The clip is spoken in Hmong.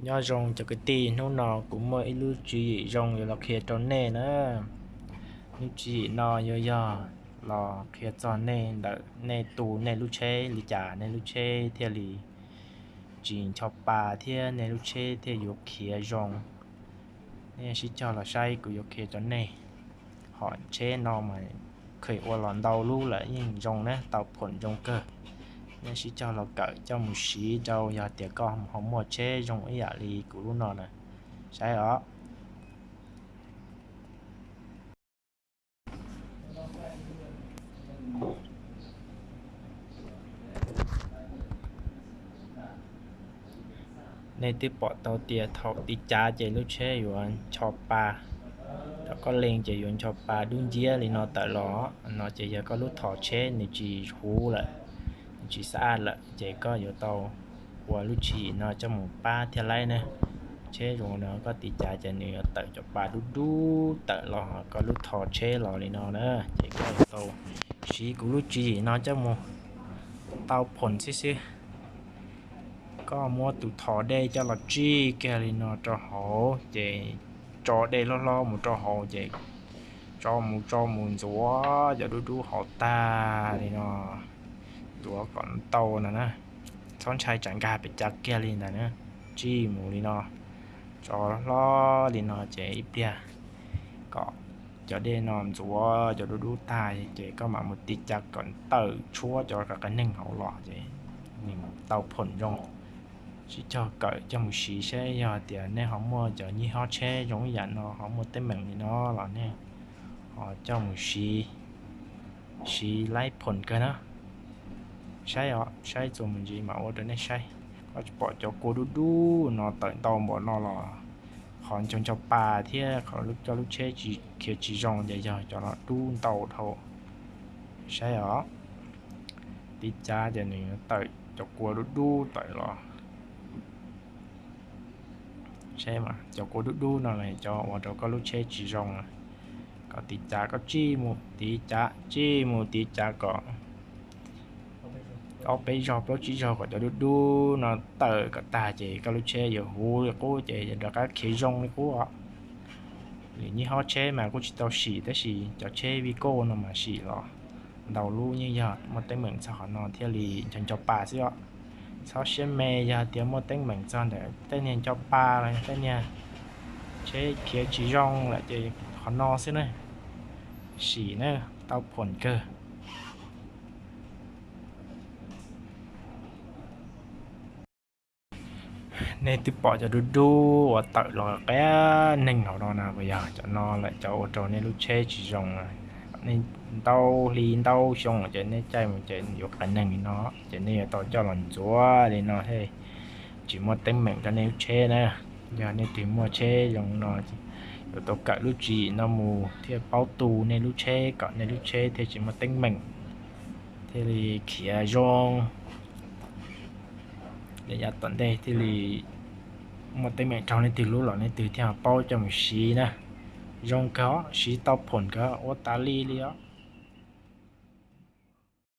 Nyob zoo cov kwv tij, hnub no kuv muaj ib lub tswv yim zoo yuav los qhia rau nej na. Lub tswv yim no yuav yog los qhia txog nej ntawm nej tu nej lub tsheb li cas nej lub tsheb thiaj li tsis ncho pa thiab nej lub tsheb thiaj yuav khiav zoo. Nej sib cog los saib kuv yuav qhia rau nej. Hom tsheb no mas kheev ua los ntau lub lawm yeej zoo na, tau phoom zoo kawg. Nej sib cog los kawm coj mus siv rau yog tias koj ho muaj tsheb zoo ib yam li kuv lub no na. Saib os. Nej twb pom tau tias thaum tiv cav ces lub tsheb yuav ncho pa, thaum koj leej ces yuav ncho pa dub nciab li no tawm los no ces yog koj lub thos tsheb nws tsis huv lawm, nws tsis xab aj lawm ces koj yuav tau ua lub tswv yim no coj mus pab thiaj laib na. Tsheb zoo no koj tiv cav ces nws yuav tawm cov pa dub dub tawm los koj lub thos tsheb los li no na, ces koj yuav tau siv kuv lub tswv yim no coj mus tau phoom xwb xwb. Koj muab tus thos dej coj los tsij kiag li no rau hauv ces tso dej hlob hlob mus rau hauv ces tso mus tso mus ntxuav cov dub dub hauv tag li no, ntxuav kom tau no na. Txhob ntshai tsam nkag pem cav kiag li ntawd na, tsij mus li no, tso hlob li no ces ib pliag kom cov dej no ntxuav cov dub dub tag ces koj mam mus tiv cav kom tawm tshuab cov qias neeg hauv los ces nws tau phoom zoo. Sib cog kawm coj mus siv saib yog tias nej ho muaj cov nyij hob tsheb zoo ib yam no ho muaj teeb meem li no los nej ho coj mus siv, siv laib phoom kawg na. Saib os, saib txuas mus ntsis mam ua rau nej saib. Koj pom cov kua dub dub no tawm ntau npaum no los qhov ncho ncho pa thiab qhov coj lub tsheb tsis khiav tsis zoo ces yog cov no dub ntau dhau. Saib os, tiv cav ces nws tawm cov kua dub dub tawm los. Saib mas, cov kua dub dub no los cov ua rau koj lub tsheb tsis zoo. Koj tiv cav, koj tsij mus tiv cav, tsij mus tiv cav kom ob peb zaug plaub tsib zaug kom cov dub dub no tawm kom tag ces koj lub tsheb yuav huv li qub ces yuav rov qab khiav zoo li qub os. Lwm nyij hob tsheb mas kuj tsis tau sim tab sis cov tsheb Vigo no mas sim los ntau lub yeej yog muaj teeb meem txog qhov no thiaj li ncho ncho pa xwb os. Txhob siab me yog tias muaj teeb meem txog ntawm tej niag ncho pa los tej niag tsheb khiav tsis zoo lawm ces qhov no xwb na. Sim na, tau phoom kawg. Nej twb pom cov dub dub uas tawm los qias neeg hauv no na, puas yog cov no lawm cov ua rau nej lub tsheb tsis zoo? Nej ntau hli ntau xyoo ces nej caij mus ces yuav qias neeg li no, ces nej yuav tau coj los ntxuav li no thiaj tsis muaj teeb meem rau nej lub tsheb na. Yog nej twg muaj tsheb zoo no, yuav tau kawm lub tswv yim no mus thiaj paub tu nej lub tsheb kom nej lub tsheb thiaj tsis muaj teeb meem, thiaj li khiav zoo, yav tom ntej thiaj li muaj teeb meem raug nej twg lub los nej twg thiaj paub coj mus siv na. Zoo kawg, siv tau phoom kawg, ua tas li li os.